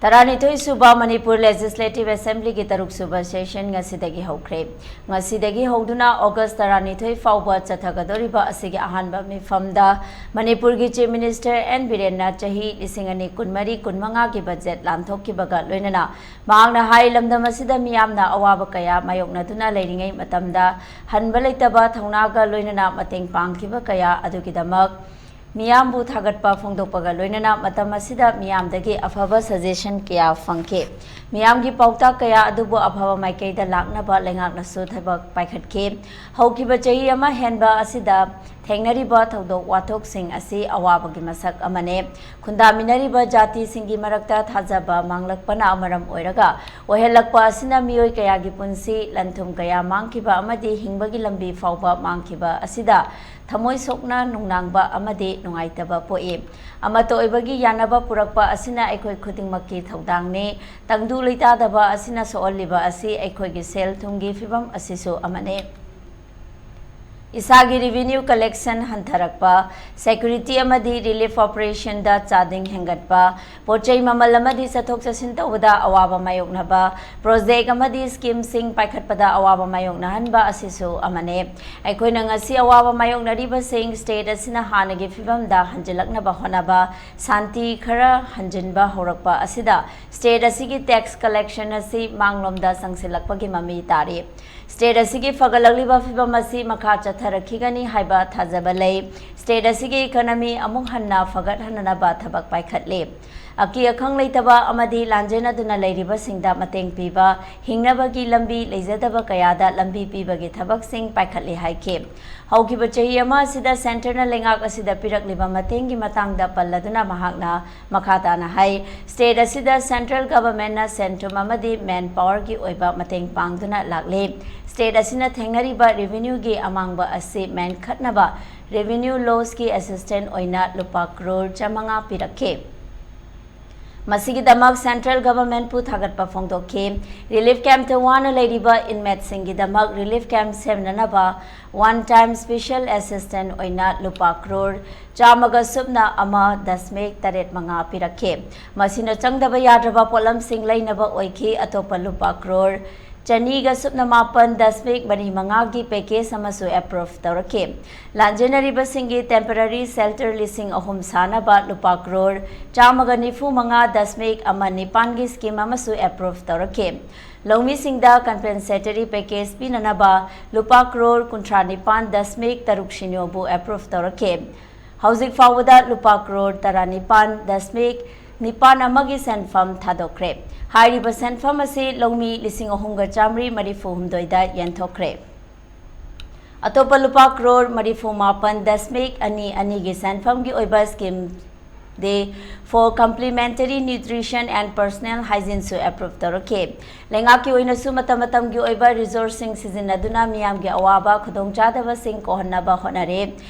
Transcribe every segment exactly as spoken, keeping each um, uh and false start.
ꯇꯔꯥꯅꯤꯊꯣꯏ ꯁꯨꯕ ꯃꯅꯤꯄꯨꯔ ꯂꯦꯖꯤꯁꯂꯦꯇꯤꯚ ꯑꯦꯁꯦꯝꯕ꯭ꯂꯤꯒꯤ ꯇꯔꯨꯛ ꯁꯨꯕ ꯁꯦꯁꯟ ꯉꯁꯤꯗꯒꯤ ꯍꯧꯈ꯭ꯔꯦ꯫ ꯉꯁꯤꯗꯒꯤ ꯍꯧꯗꯨꯅ ꯑꯣꯒꯁ ꯇꯔꯥꯅꯤꯊꯣꯏ ꯐꯥꯎꯕ ꯆꯠꯊꯒꯗꯧꯔꯤꯕ ꯑꯁꯤꯒꯤ ꯑꯍꯥꯟꯕ ꯃꯤꯐꯝꯗ ꯃꯅꯤꯄꯨꯔꯒꯤ ꯆꯤꯐ ꯃꯤꯅꯤꯁꯇꯔ ꯑꯦꯟ ꯕꯤꯔꯦꯟꯅ ꯆꯍꯤ ꯂꯤꯁꯤꯡ ꯑꯅꯤ ꯀꯨꯟꯃꯔꯤ ꯀꯨꯟꯃꯉꯥꯒꯤ ꯕꯖꯦꯠ ꯂꯥꯟꯊꯣꯛꯈꯤꯕꯒ ꯂꯣꯏꯅꯅ ꯃꯍꯥꯛꯅ ꯍꯥꯏ, ꯂꯝꯗꯝ ꯑꯁꯤꯗ ꯃꯤꯌꯥꯝꯅ ꯑꯋꯥꯕ ꯀꯌꯥ ꯃꯥꯌꯣꯛꯅꯗꯨꯅ ꯂꯩꯔꯤꯉꯩ ꯃꯇꯝꯗ ꯍꯟꯕ ꯂꯩꯇꯕ ꯊꯧꯅꯥꯒ ꯂꯣꯏꯅꯅ ꯃꯇꯦꯡ ꯄꯥꯡꯈꯤꯕ ꯀꯌꯥ ꯑꯗꯨꯒꯤꯗꯃꯛ ꯃꯤꯌꯥꯝꯕꯨ ꯊꯥꯒꯠꯄ ꯐꯣꯡꯗꯣꯛꯄꯒ ꯂꯣꯏꯅꯅ ꯃꯇꯝ ꯑꯁꯤꯗ ꯃꯤꯌꯥꯝꯗꯒꯤ ꯑꯐꯕ ꯁꯖꯦꯁꯟ ꯀꯌꯥ ꯐꯪꯈꯤ꯫ ꯃꯤꯌꯥꯝꯒꯤ ꯄꯥꯎꯇꯥꯛ ꯀꯌꯥ ꯑꯗꯨꯕꯨ ꯑꯐꯕ ꯃꯥꯏꯀꯩꯗ ꯂꯥꯛꯅꯕ ꯂꯩꯉꯥꯛꯅꯁꯨ ꯊꯕꯛ ꯄꯥꯏꯈꯠꯈꯤ꯫ ꯍꯧꯈꯤꯕ ꯆꯍꯤ ꯑꯃ ꯍꯦꯟꯕ ꯑꯁꯤꯗ ꯊꯦꯡꯅꯔꯤꯕ ꯊꯧꯗꯣꯛ ꯋꯥꯊꯣꯛꯁꯤꯡ ꯑꯁꯤ ꯑꯋꯥꯕꯒꯤ ꯃꯁꯛ ꯑꯃꯅꯤ꯫ ꯈꯨꯟꯗꯥꯃꯤꯟꯅꯔꯤꯕ ꯖꯥꯇꯤꯁꯤꯡꯒꯤ ꯃꯔꯛꯇ ꯊꯥꯖꯕ ꯃꯥꯡꯂꯛꯄꯅ ꯃꯔꯝ ꯑꯣꯏꯔꯒ ꯑꯣꯏꯍꯜꯂꯛꯄ ꯑꯁꯤꯅ ꯃꯤꯑꯣꯏ ꯀꯌꯥꯒꯤ ꯄꯨꯟꯁꯤ, ꯂꯟ ꯊꯨꯝ ꯀꯌꯥ ꯃꯥꯡꯈꯤꯕ ꯑꯃꯗꯤ ꯍꯤꯡꯕꯒꯤ ꯂꯝꯕꯤ ꯐꯥꯎꯕ ꯃꯥꯡꯈꯤꯕ ꯑꯁꯤꯗ ꯊꯃꯣꯏ ꯁꯣꯛꯅ ꯅꯨꯡꯅꯥꯡꯕ ꯑꯃꯗꯤ ꯅꯨꯡꯉꯥꯏꯇꯕ ꯄꯣꯛꯏ꯫ ꯑꯃꯠꯇ ꯑꯣꯏꯕꯒꯤ ꯌꯥꯅꯕ ꯄꯨꯔꯛꯄ ꯑꯁꯤꯅ ꯑꯩꯈꯣꯏ ꯈꯨꯗꯤꯡꯃꯛꯀꯤ ꯊꯧꯗꯥꯡꯅꯤ꯫ ꯇꯪꯗꯨ ꯂꯩꯇꯥꯗꯕ ꯑꯁꯤꯅ ꯁꯣꯛꯍꯜꯂꯤꯕ ꯑꯁꯤ ꯑꯩꯈꯣꯏꯒꯤ ꯁꯦꯜ ꯊꯨꯝꯒꯤ ꯐꯤꯕꯝ ꯑꯁꯤꯁꯨ ꯑꯃꯅꯤ꯫ ꯏꯁꯥꯒꯤ ꯔꯤꯚꯤꯅ꯭ꯌꯨ ꯀꯂꯦꯛꯁꯟ ꯍꯟꯊꯔꯛꯄ, ꯁꯦꯀ꯭ꯌꯨꯔꯤꯇꯤ ꯑꯃꯗꯤ ꯔꯤꯂꯤꯐ ꯑꯣꯄꯔꯦꯁꯟꯗ ꯆꯥꯗꯤꯡ ꯍꯦꯟꯒꯠꯄ, ꯄꯣꯠ ꯆꯩ ꯃꯃꯜ ꯑꯃꯗꯤ ꯆꯠꯊꯣꯛ ꯆꯠꯁꯤꯟ ꯇꯧꯕꯗ ꯑꯋꯥꯕ ꯃꯥꯌꯣꯛꯅꯕ, ꯄ꯭ꯔꯣꯖꯦꯛ ꯑꯃꯗꯤ ꯁ꯭ꯀꯤꯝꯁꯤꯡ ꯄꯥꯏꯈꯠꯄꯗ ꯑꯋꯥꯕ ꯃꯥꯌꯣꯛꯅꯍꯟꯕ ꯑꯁꯤꯁꯨ ꯑꯃꯅꯤ꯫ ꯑꯩꯈꯣꯏꯅ ꯉꯁꯤ ꯑꯋꯥꯕ ꯃꯥꯌꯣꯛꯅꯔꯤꯕꯁꯤꯡ ꯁ꯭ꯇꯦꯠ ꯑꯁꯤꯅ ꯍꯥꯟꯅꯒꯤ ꯐꯤꯕꯝꯗ ꯍꯟꯖꯤꯜꯂꯛꯅꯕ ꯍꯣꯠꯅꯕ, ꯁꯥꯟꯇꯤ ꯈꯔ ꯍꯟꯖꯤꯟꯕ ꯍꯧꯔꯛꯄ ꯑꯁꯤꯗ ꯁ꯭ꯇꯦꯠ ꯑꯁꯤꯒꯤ ꯇꯦꯛꯁ ꯀꯂꯦꯛꯁꯟ ꯑꯁꯤ ꯃꯥꯡꯂꯣꯝꯗ ꯆꯪꯁꯤꯜꯂꯛꯄꯒꯤ ꯃꯃꯤ ꯇꯥꯔꯤ꯫ ꯁ꯭ꯇꯦꯠ ꯑꯁꯤꯒꯤ ꯐꯒꯠꯂꯛꯂꯤꯕ ꯐꯤꯕꯝ ꯑꯁꯤ ꯃꯈꯥ ꯆꯠꯊꯔꯛꯈꯤꯒꯅꯤ ꯍꯥꯏꯕ ꯊꯥꯖꯕ ꯂꯩ꯫ ꯁ꯭ꯇꯦꯠ ꯑꯁꯤꯒꯤ ꯏꯀꯣꯅꯣꯃꯤ ꯑꯃꯨꯛ ꯍꯟꯅ ꯐꯒꯠꯍꯟꯅꯅꯕ ꯊꯕꯛ ꯄꯥꯏꯈꯠꯂꯤ꯫ ꯑꯀꯤ ꯑꯈꯪ ꯂꯩꯇꯕ ꯑꯃꯗꯤ ꯂꯥꯟꯖꯦꯟꯅꯗꯨꯅ ꯂꯩꯔꯤꯕꯁꯤꯡꯗ ꯃꯇꯦꯡ ꯄꯤꯕ, ꯍꯤꯡꯅꯕꯒꯤ ꯂꯝꯕꯤ ꯂꯩꯖꯗꯕ ꯀꯌꯥꯗ ꯂꯝꯕꯤ ꯄꯤꯕꯒꯤ ꯊꯕꯛꯁꯤꯡ ꯄꯥꯏꯈꯠꯂꯤ ꯍꯥꯏꯈꯤ꯫ ꯍꯧꯈꯤꯕ ꯆꯍꯤ ꯑꯃ ꯑꯁꯤꯗ ꯁꯦꯟꯇꯔꯅ ꯂꯩꯉꯥꯛ ꯑꯁꯤꯗ ꯄꯤꯔꯛꯂꯤꯕ ꯃꯇꯦꯡꯒꯤ ꯃꯇꯥꯡꯗ ꯄꯜꯂꯗꯨꯅ ꯃꯍꯥꯛꯅ ꯃꯈꯥ ꯇꯥꯅ ꯍꯥꯏ, ꯁ꯭ꯇꯦꯠ ꯑꯁꯤꯗ ꯁꯦꯟꯇ꯭ꯔꯦꯜ ꯒꯚꯔꯟꯃꯦꯟꯠꯅ ꯁꯦꯟ ꯊꯨꯝ ꯑꯃꯗꯤ ꯃꯦꯟ ꯄꯥꯋꯔꯒꯤ ꯑꯣꯏꯕ ꯃꯇꯦꯡ ꯄꯥꯡꯗꯨꯅ ꯂꯥꯛꯂꯤ꯫ ꯁ꯭ꯇꯦꯠ ꯑꯁꯤꯅ ꯊꯦꯡꯅꯔꯤꯕ ꯔꯦꯚꯤꯅ꯭ꯌꯨꯒꯤ ꯑꯃꯥꯡꯕ ꯑꯁꯤ ꯃꯦꯟꯈꯠꯅꯕ ꯔꯦꯚꯤꯅ꯭ꯌꯨ ꯂꯣꯁꯀꯤ ꯑꯦꯁꯤꯁꯇꯦꯟꯠ ꯑꯣꯏꯅ ꯂꯨꯄꯥ ꯀ꯭ꯔꯣꯔ ꯆꯥꯃꯉꯥ ꯄꯤꯔꯛꯈꯤ꯫ ꯃꯁꯤꯒꯤꯗꯃꯛ central government ꯄꯨ ꯊꯥꯒꯠꯄ ꯐꯣꯡꯗꯣꯛꯈꯤ꯫ Relief camp ꯇ ꯋꯥꯅ ꯂꯩꯔꯤꯕ inmate ꯁꯤꯡꯒꯤꯗꯃꯛ relief camp ꯁꯦꯝꯅꯅꯕ one time special assistance ꯑꯣꯏꯅ ꯂꯨꯄꯥ ꯀ꯭ꯔꯣꯔ ꯆꯥꯝꯃꯒ ꯁꯨꯞꯅ ꯑꯃ ꯗꯁꯃꯤꯛ ꯇꯔꯦꯠ ꯃꯉꯥ ꯄꯤꯔꯛꯈꯤ꯫ ꯃꯁꯤꯅ ꯆꯪꯗꯕ ꯌꯥꯗ꯭ꯔꯕ ꯄꯣꯠꯂꯝꯁꯤꯡ ꯂꯩꯅꯕ ꯑꯣꯏꯈꯤ꯫ ꯑꯇꯣꯞꯄ ꯂꯨꯄꯥ ꯀ꯭ꯔꯣꯔ ꯆꯅꯤꯒ ꯁꯨꯞꯅ ꯃꯥꯄꯟ ꯗꯁꯃꯤꯛ ꯃꯔꯤ ꯃꯉꯥꯒꯤ package ꯑꯃꯁꯨ approve ꯇꯧꯔꯛꯈꯤ꯫ ꯂꯥꯟꯖꯦꯟꯅꯔꯤꯕꯁꯤꯡꯒꯤ temporary shelter ꯂꯤꯁꯤꯡ ꯑꯍꯨꯝ ꯁꯥꯅꯕ ꯂꯨꯄꯥ ꯀ꯭ꯔꯣꯔ ꯆꯥꯝꯃꯒ ꯅꯤꯐꯨ ꯃꯉꯥ ꯗꯁꯃꯤꯛ ꯑꯃ ꯅꯤꯄꯥꯟꯒꯤ scheme ꯑꯃꯁꯨ approve ꯇꯧꯔꯛꯈꯤ꯫ ꯂꯧꯃꯤꯁꯤꯡꯗ compensatory package ꯄꯤꯅꯅꯕ ꯂꯨꯄꯥ ꯀ꯭ꯔꯣꯔ ꯀꯨꯟꯊ꯭ꯔꯥ ꯅꯤꯄꯥꯟ ꯗꯁꯃꯤꯛ ꯇꯔꯨꯛ ꯁꯤꯅꯣꯕꯨ approve ꯇꯧꯔꯛꯈꯤ꯫ ꯍꯧꯖꯤꯛ ꯐꯥꯎꯕꯗ ꯂꯨꯄꯥ ꯀ꯭ꯔꯣꯔ ꯇꯔꯥꯅꯤꯄꯥꯟ ꯗꯁꯃꯤꯛ ꯅꯤꯄꯥꯟ ꯑꯃꯒꯤ ꯁꯦꯟꯐꯝ ꯊꯥꯗꯣꯛꯈ꯭ꯔꯦ꯫ ꯍꯥꯏꯔꯤꯕ ꯁꯦꯟꯐꯝ ꯑꯁꯤ ꯂꯧꯃꯤ ꯂꯤꯁꯤꯡ ꯑꯍꯨꯝꯒ ꯆꯥꯝꯃꯔꯤ ꯃꯔꯤꯐꯨ ꯍꯨꯝꯗꯣꯏꯗ ꯌꯦꯟꯊꯣꯛꯈ꯭ꯔꯦ꯫ ꯑꯇꯣꯞꯄ ꯂꯨꯄꯥ ꯀ꯭ꯔꯣꯔ ꯃꯔꯤꯐꯨ ꯃꯥꯄꯟ ꯗꯁꯃꯤꯛ ꯑꯅꯤ ꯑꯅꯤꯒꯤ ꯁꯦꯟꯐꯝꯒꯤ ꯑꯣꯏꯕ scheme day for complementary nutrition and personal hygiene ꯁꯨ approve ꯇꯧꯔꯛꯈꯤ꯫ ꯂꯩꯉꯥꯛꯀꯤ ꯑꯣꯏꯅꯁꯨ ꯃꯇꯝ ꯃꯇꯝꯒꯤ ꯑꯣꯏꯕ resource ꯁꯤꯡ ꯁꯤꯖꯤꯟꯅꯗꯨꯅ ꯃꯤꯌꯥꯝꯒꯤ ꯑꯋꯥꯕ ꯈꯨꯗꯣꯡꯆꯥꯗꯕꯁꯤꯡ ꯀꯣꯛꯍꯟꯅꯕ ꯍꯣꯠꯅꯔꯦ꯫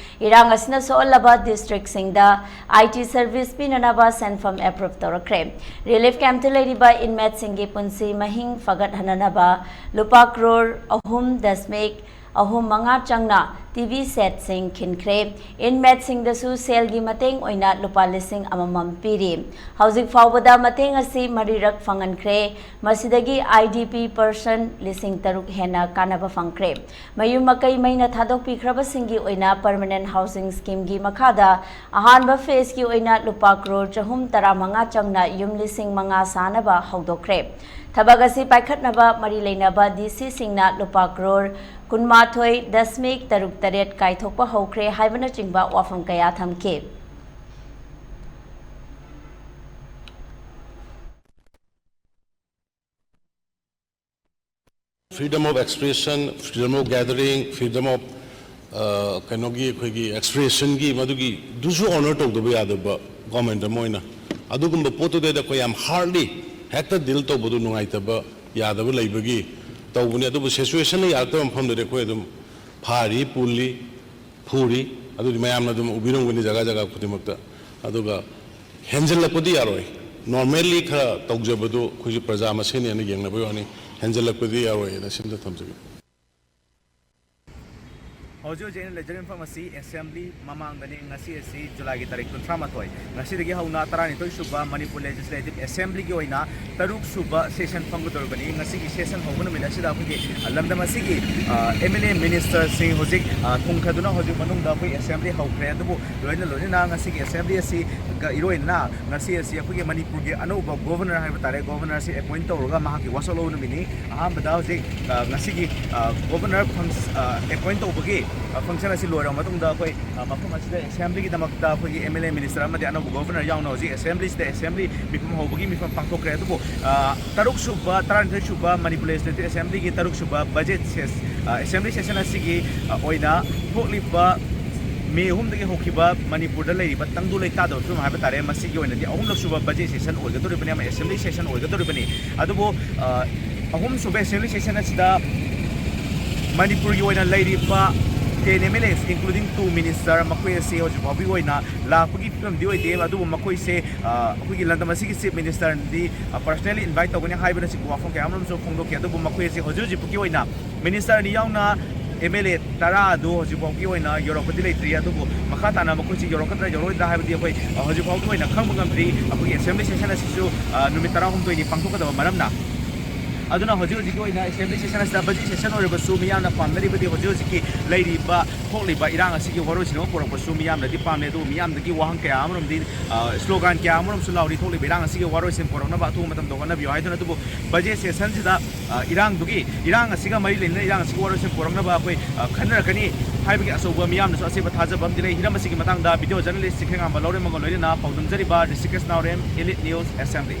ꯏꯔꯥꯡ ꯑꯁꯤꯅ ꯁꯣꯛꯍꯜꯂꯕ district ꯁꯤꯡꯗ I T service ꯄꯤꯅꯅꯕ ꯁꯦꯟꯐꯝ approve ꯇꯧꯔꯛꯈ꯭ꯔꯦ꯫ Relief camp ꯇ ꯂꯩꯔꯤꯕ inmate ꯁꯤꯡꯒꯤ ꯄꯨꯟꯁꯤ ꯃꯍꯤꯡ ꯐꯒꯠꯍꯟꯅꯅꯕ ꯂꯨꯄꯥ ꯀ꯭ꯔꯣꯔ ꯑꯍꯨꯝ ꯗꯁꯃꯤꯛ ꯑꯍꯨꯝ ꯃꯉꯥ ꯆꯪꯅ T V set ꯁꯤꯡ ꯈꯤꯟꯈ꯭ꯔꯦ꯫ Inmate ꯁꯤꯡꯗꯁꯨ ꯁꯦꯜꯒꯤ ꯃꯇꯦꯡ ꯑꯣꯏꯅ ꯂꯨꯄꯥ ꯂꯤꯁꯤꯡ ꯑꯃꯃꯝ ꯄꯤꯔꯤ꯫ ꯍꯧꯖꯤꯛ ꯐꯥꯎꯕꯗ ꯃꯇꯦꯡ ꯑꯁꯤ ꯃꯔꯤꯔꯛ ꯐꯪꯍꯟꯈ꯭ꯔꯦ꯫ ꯃꯁꯤꯗꯒꯤ I D P person ꯂꯤꯁꯤꯡ ꯇꯔꯨꯛ ꯍꯦꯟꯅ ꯀꯥꯟꯅꯕ ꯐꯪꯈ꯭ꯔꯦ꯫ ꯃꯌꯨꯝ ꯃꯀꯩ ꯃꯩꯅ ꯊꯥꯗꯣꯛꯄꯤꯈ꯭ꯔꯕꯁꯤꯡꯒꯤ ꯑꯣꯏꯅ permanent housing scheme ꯒꯤ ꯃꯈꯥꯗ ꯑꯍꯥꯟꯕ phase ꯀꯤ ꯑꯣꯏꯅ ꯂꯨꯄꯥ ꯀ꯭ꯔꯣꯔ ꯆꯍꯨꯝ ꯇꯔꯥꯃꯉꯥ ꯆꯪꯅ ꯌꯨꯝ ꯂꯤꯁꯤꯡ ꯃꯉꯥ ꯁꯥꯅꯕ ꯍꯧꯗꯣꯛꯈ꯭ꯔꯦ꯫ ꯊꯕꯛ ꯑꯁꯤ ꯄꯥꯏꯈꯠꯅꯕ ꯃꯔꯤ ꯂꯩꯅꯕ D C ꯁꯤꯡꯅ ꯂꯨꯄꯥ ꯀ꯭ꯔꯣꯔ ꯀꯨꯟꯃꯥꯊꯣꯏ ꯗꯁꯃꯤꯛ ꯇꯔꯨꯛ ꯇꯔꯦꯠ ꯀꯥꯏꯊꯣꯛꯄ ꯍꯧꯈ꯭ꯔꯦ ꯍꯥꯏꯕꯅꯆꯤꯡꯕ ꯋꯥꯐꯝ ꯀꯌꯥ ꯊꯝꯈꯤ꯫ Freedom of expression, freedom of gathering, freedom of, ꯑ, ꯀꯩꯅꯣꯒꯤ ꯑꯩꯈꯣꯏꯒꯤ expression ꯒꯤ ꯃꯗꯨꯒꯤ ꯗꯨꯁꯨ honor ꯇꯧꯗꯕ ꯌꯥꯗꯕ government ꯑꯃ ꯑꯣꯏꯅ ꯑꯗꯨꯒꯨꯝꯕ ꯄꯣꯠꯇꯨꯗꯩꯗ ꯑꯩꯈꯣꯏ ꯌꯥꯝ hardly ꯍꯦꯛꯇ deal ꯇꯧꯕꯗꯨ ꯅꯨꯡꯉꯥꯏꯇꯕ ꯌꯥꯗꯕ ꯂꯩꯕꯒꯤ ꯇꯧꯕꯅꯤ꯫ ꯑꯗꯨꯕꯨ situation ꯅ ꯌꯥꯔꯛꯇꯕ ꯃꯐꯝꯗꯗꯤ ꯑꯩꯈꯣꯏ ꯑꯗꯨꯝ ꯐꯥꯔꯤ, ꯄꯨꯜꯂꯤ, ꯐꯨꯔꯤ꯫ ꯑꯗꯨꯗꯤ ꯃꯌꯥꯝꯅ ꯑꯗꯨꯝ ꯎꯕꯤꯔꯝꯒꯅꯤ ꯖꯒꯥ ꯖꯒꯥ ꯈꯨꯗꯤꯡꯃꯛꯇ꯫ ꯑꯗꯨꯒ ꯍꯦꯟꯖꯜꯂꯛꯄꯗꯤ ꯌꯥꯔꯣꯏ꯫ ꯅꯣꯔꯃꯦꯜꯂꯤ ꯈꯔ ꯇꯧꯖꯕꯗꯨ ꯑꯩꯈꯣꯏꯁꯨ ꯄ꯭ꯔꯖꯥ ꯃꯁꯦꯟꯅꯦꯅ ꯌꯦꯡꯅꯕꯒꯤ ꯋꯥꯅꯤ, ꯍꯦꯟꯖꯜꯂꯛꯄꯗꯤ ꯌꯥꯔꯣꯏꯅ ꯁꯤꯝꯇ ꯊꯝꯖꯒꯦ꯫ ꯍꯧꯖꯤꯛ ꯍꯧꯖꯤꯛ ꯑꯩꯅ ꯂꯩꯖꯔꯤꯕ ꯃꯐꯝ ꯑꯁꯤ ꯑꯦꯁꯦꯝꯕ꯭ꯂꯤ ꯃꯃꯥꯡꯗꯅꯤ꯫ ꯉꯁꯤ ꯑꯁꯤ ꯖꯨꯂꯥꯏꯒꯤ ꯇꯥꯔꯤꯛ ꯀꯨꯟꯊ꯭ꯔꯥ ꯃꯥꯊꯣꯏ꯫ ꯉꯁꯤꯗꯒꯤ ꯍꯧꯅ ꯇꯔꯥꯅꯤꯊꯣꯏ ꯁꯨꯕ ꯃꯅꯤꯄꯨꯔ ꯂꯦꯖꯤꯁꯂꯦꯇꯤꯚ ꯑꯦꯁꯦꯝꯕ꯭ꯂꯤꯒꯤ ꯑꯣꯏꯅ ꯇꯔꯨꯛ ꯁꯨꯕ ꯁꯦꯁꯟ ꯐꯝꯒꯗꯧꯔꯤꯕꯅꯤ꯫ ꯉꯁꯤꯒꯤ ꯁꯦꯁꯟ ꯍꯧꯕ ꯅꯨꯃꯤꯠ ꯑꯁꯤꯗ ꯑꯩꯈꯣꯏꯒꯤ ꯂꯝꯗꯝ ꯑꯁꯤꯒꯤ ꯑꯦꯝ ꯑꯦꯜ ꯑꯦ ꯃꯤꯅꯤꯁꯇꯔꯁꯤꯡ ꯍꯧꯖꯤꯛ ꯊꯨꯡꯊꯗꯨꯅ ꯍꯧꯖꯤꯛ ꯃꯅꯨꯡꯗ ꯑꯩꯈꯣꯏ ꯑꯦꯁꯦꯝꯕ꯭ꯂꯤ ꯍꯧꯈ꯭ꯔꯦ꯫ ꯑꯗꯨꯕꯨ ꯂꯣꯏꯅ ꯂꯣꯏꯅꯅ ꯉꯁꯤꯒꯤ ꯑꯦꯁꯦꯝꯕ꯭ꯂꯤ ꯑꯁꯤꯒ ꯏꯔꯣꯏꯅꯅ ꯉꯁꯤ ꯑꯁꯤ ꯑꯩꯈꯣꯏꯒꯤ ꯃꯅꯤꯄꯨꯔꯒꯤ ꯑꯅꯧꯕ ꯒꯣꯚꯔꯅꯔ ꯍꯥꯏꯕ ꯇꯥꯔꯦ, ꯒꯣꯚꯔꯅꯔꯁꯤ ꯑꯦꯄꯣꯏꯟ ꯇꯧꯔꯒ ꯃꯍꯥꯛꯀꯤ ꯋꯥꯁꯛ ꯂꯧꯕ ꯅꯨꯃꯤꯠꯅꯤ꯫ ꯑꯍꯥꯟꯕꯗ ꯍꯧꯖꯤꯛ ꯉꯁꯤꯒꯤ ꯒꯣꯚꯔꯅꯔ ꯑꯦꯄꯣꯏꯟ ꯇꯧꯕꯒꯤ ꯐꯪꯁꯟ ꯑꯁꯤ ꯂꯣꯏꯔꯕ ꯃꯇꯨꯡꯗ ꯑꯩꯈꯣꯏ ꯃꯐꯝ ꯑꯁꯤꯗ ꯑꯦꯁꯦꯝꯕ꯭ꯂꯤꯒꯤꯗꯃꯛꯇ ꯑꯩꯈꯣꯏꯒꯤ ꯑꯦꯝ ꯑꯦꯜ ꯑꯦ ꯃꯤꯅꯤꯁꯇꯔ ꯑꯃꯗꯤ ꯑꯅꯧꯕ ꯒꯣꯚꯔꯅꯔ ꯌꯥꯎꯅ ꯍꯧꯖꯤꯛ ꯑꯦꯁꯦꯝꯕ꯭ꯂꯤꯁꯤꯗ ꯑꯦꯁꯦꯝꯕ꯭ꯂꯤ ꯃꯤꯐꯝ ꯍꯧꯕꯒꯤ ꯃꯤꯐꯝ ꯄꯥꯡꯊꯣꯛꯈ꯭ꯔꯦ꯫ ꯑꯗꯨꯕꯨ ꯇꯔꯨꯛ ꯁꯨꯕ ꯇꯔꯥꯅꯤꯊꯣꯏ ꯁꯨꯕ ꯃꯅꯤꯄꯨꯔ ꯂꯦꯖꯤꯁꯂꯦꯇꯤꯚ ꯑꯦꯁꯦꯝꯕ꯭ꯂꯤꯒꯤ ꯇꯔꯨꯛ ꯁꯨꯕ ꯕꯖꯦꯠ ꯑꯦꯁꯦꯝꯕ꯭ꯂꯤ ꯁꯦꯁꯟ ꯑꯁꯤꯒꯤ ꯑꯣꯏꯅ ꯊꯣꯛꯂꯤꯕ ꯃꯦ ꯑꯍꯨꯝꯗꯒꯤ ꯍꯧꯈꯤꯕ ꯃꯅꯤꯄꯨꯔꯗ ꯂꯩꯔꯤꯕ ꯇꯪꯗꯨ ꯂꯩꯇꯥꯗꯕ ꯐꯤꯕꯝ ꯍꯥꯏꯕ ꯇꯥꯔꯦ, ꯃꯁꯤꯒꯤ ꯑꯣꯏꯅꯗꯤ ꯑꯍꯨꯝꯂꯛ ꯁꯨꯕ ꯕꯖꯦꯠ ꯁꯦꯁꯟ ꯑꯣꯏꯒꯗꯧꯔꯤꯕꯅꯤ ꯑꯃ ꯑꯦꯁꯦꯝꯕ꯭ꯂꯤ ꯁꯦꯁꯟ ꯑꯣꯏꯒꯗꯧꯔꯤꯕꯅꯤ꯫ ꯑꯗꯨꯕꯨ ꯑꯍꯨꯝꯁꯨꯕ ꯑꯦꯁꯦꯝꯕ꯭ꯂꯤ ꯁꯦꯁꯟ ꯑꯁꯤꯗ ꯃꯅꯤꯄꯨꯔꯒꯤ ꯑꯣꯏꯅ ꯂꯩꯔꯤꯕ ten M L As including two minister ꯃꯈꯣꯏ ꯑꯁꯤ ꯍꯧꯖꯤꯛ ꯐꯥꯎꯕꯒꯤ ꯑꯣꯏꯅ ꯂꯥꯛꯄꯒꯤ ꯐꯤꯕꯝꯗꯤ ꯑꯣꯏꯗꯦ꯫ ꯑꯗꯨꯕꯨ ꯃꯈꯣꯏꯁꯦ ꯑꯩꯈꯣꯏꯒꯤ ꯂꯝꯗꯝ ꯑꯁꯤꯒꯤ ꯆꯤꯐ ꯃꯤꯅꯤꯁꯇꯔꯅꯗꯤ ꯄꯔꯁꯅꯦꯜꯂꯤ ꯏꯟꯚꯥꯏꯠ ꯇꯧꯒꯅꯤ ꯍꯥꯏꯕꯅꯆꯤꯡꯕ ꯋꯥꯐꯝ ꯀꯌꯥ ꯑꯃꯔꯣꯝꯁꯨ ꯐꯣꯡꯗꯣꯛꯈꯤ꯫ ꯑꯗꯨꯕꯨ ꯃꯈꯣꯏ ꯑꯁꯤ ꯍꯧꯖꯤꯛ ꯍꯧꯖꯤꯛ ꯐꯥꯎꯒꯤ ꯑꯣꯏꯅ ꯃꯤꯅꯤꯁꯇꯔ ꯑꯅꯤ ꯌꯥꯎꯅ ꯑꯦꯝ ꯑꯦꯜ ꯑꯦ ꯇꯔꯥ ꯑꯗꯨ ꯍꯧꯖꯤꯛ ꯐꯥꯎꯒꯤ ꯑꯣꯏꯅ ꯌꯧꯔꯛꯄꯗꯤ ꯂꯩꯇ꯭ꯔꯤ꯫ ꯑꯗꯨꯕꯨ ꯃꯈꯥ ꯇꯥꯅ ꯃꯈꯣꯏꯁꯤ ꯌꯧꯔꯛꯀꯗ꯭ꯔꯥ ꯌꯧꯔꯛꯑꯣꯏꯗ꯭ꯔꯥ ꯍꯥꯏꯕꯗꯤ ꯑꯩꯈꯣꯏ ꯍꯧꯖꯤꯛ ꯐꯥꯎꯒꯤ ꯑꯣꯏꯅ ꯈꯪꯕ ꯉꯝꯗ꯭ꯔꯤ꯫ ꯑꯩꯈꯣꯏꯒꯤ ꯑꯦꯁꯦꯝꯕ꯭ꯂꯤ ꯁꯦꯁꯟ ꯑꯁꯤꯁꯨ ꯅꯨꯃꯤꯠ ꯇꯔꯥꯍꯨꯝꯗꯣꯏꯅꯤ ꯄꯥꯡꯊꯣꯛꯀꯗꯕ ꯃꯔꯝꯅ꯫ ꯑꯗꯨꯅ ꯍꯧꯖꯤꯛ ꯍꯧꯖꯤꯛꯀꯤ ꯑꯣꯏꯅ ꯑꯦꯁꯦꯝꯕ꯭ꯂꯤ ꯁꯦꯁꯟ ꯑꯁꯤꯗ ꯕꯖꯦꯠ ꯁꯦꯁꯟ ꯑꯣꯏꯔꯕꯁꯨ ꯃꯤꯌꯥꯝꯅ ꯄꯥꯝꯅꯔꯤꯕꯗꯤ ꯍꯧꯖꯤꯛ ꯍꯧꯖꯤꯛꯀꯤ ꯂꯩꯔꯤꯕ ꯊꯣꯛꯂꯤꯕ ꯏꯔꯥꯡ ꯑꯁꯤꯒꯤ ꯋꯥꯔꯣꯏꯁꯤꯟ ꯑꯃ ꯄꯨꯔꯛꯄꯁꯨ ꯃꯤꯌꯥꯝꯅꯗꯤ ꯄꯥꯝꯅꯩ꯫ ꯑꯗꯨꯕꯨ ꯃꯤꯌꯥꯝꯗꯒꯤ ꯋꯥꯍꯪ ꯀꯌꯥ ꯑꯃꯔꯣꯝꯗꯤ ꯁ꯭ꯂꯣꯒꯥꯟ ꯀꯌꯥ ꯑꯃꯔꯣꯝꯁꯨ ꯂꯥꯎꯔꯤ꯫ ꯊꯣꯛꯂꯤꯕ ꯏꯔꯥꯡ ꯑꯁꯤꯒꯤ ꯋꯥꯔꯣꯏꯁꯤꯟ ꯄꯨꯔꯛꯅꯕ ꯑꯊꯨꯕ ꯃꯇꯝꯗ ꯍꯣꯠꯅꯕꯤꯌꯨ ꯍꯥꯏꯗꯨꯅ꯫ ꯑꯗꯨꯕꯨ ꯕꯖꯦꯠ ꯁꯦꯁꯟꯁꯤꯗ ꯏꯔꯥꯡꯗꯨꯒꯤ ꯏꯔꯥꯡ ꯑꯁꯤꯒ ꯃꯔꯤ ꯂꯩꯅꯅ ꯏꯔꯥꯡ ꯑꯁꯤꯒꯤ ꯋꯥꯔꯣꯏꯁꯤꯟ ꯄꯨꯔꯛꯅꯕ ꯑꯩꯈꯣꯏ ꯈꯟꯅꯔꯛꯀꯅꯤ ꯍꯥꯏꯕꯒꯤ ꯑꯆꯧꯕ ꯃꯤꯌꯥꯝꯅꯁꯨ ꯑꯆꯦꯠꯄ ꯊꯥꯖꯕ ꯑꯃꯗꯤ ꯂꯩ꯫ ꯍꯤꯔꯝ ꯑꯁꯤꯒꯤ ꯃꯇꯥꯡꯗ ꯚꯤꯗꯤꯑꯣ ꯖꯔꯅꯦꯂꯤꯁ ꯆꯤꯡꯈꯩꯉꯥꯝꯕ ꯂꯧꯔꯦꯝꯕꯒ ꯂꯣꯏꯅꯅ ꯄꯥꯎꯗꯝꯖꯔꯤꯕ ꯔꯤꯁꯤꯀꯦꯁ ꯅꯥꯎꯔꯦꯝ, Elite News Assembly꯫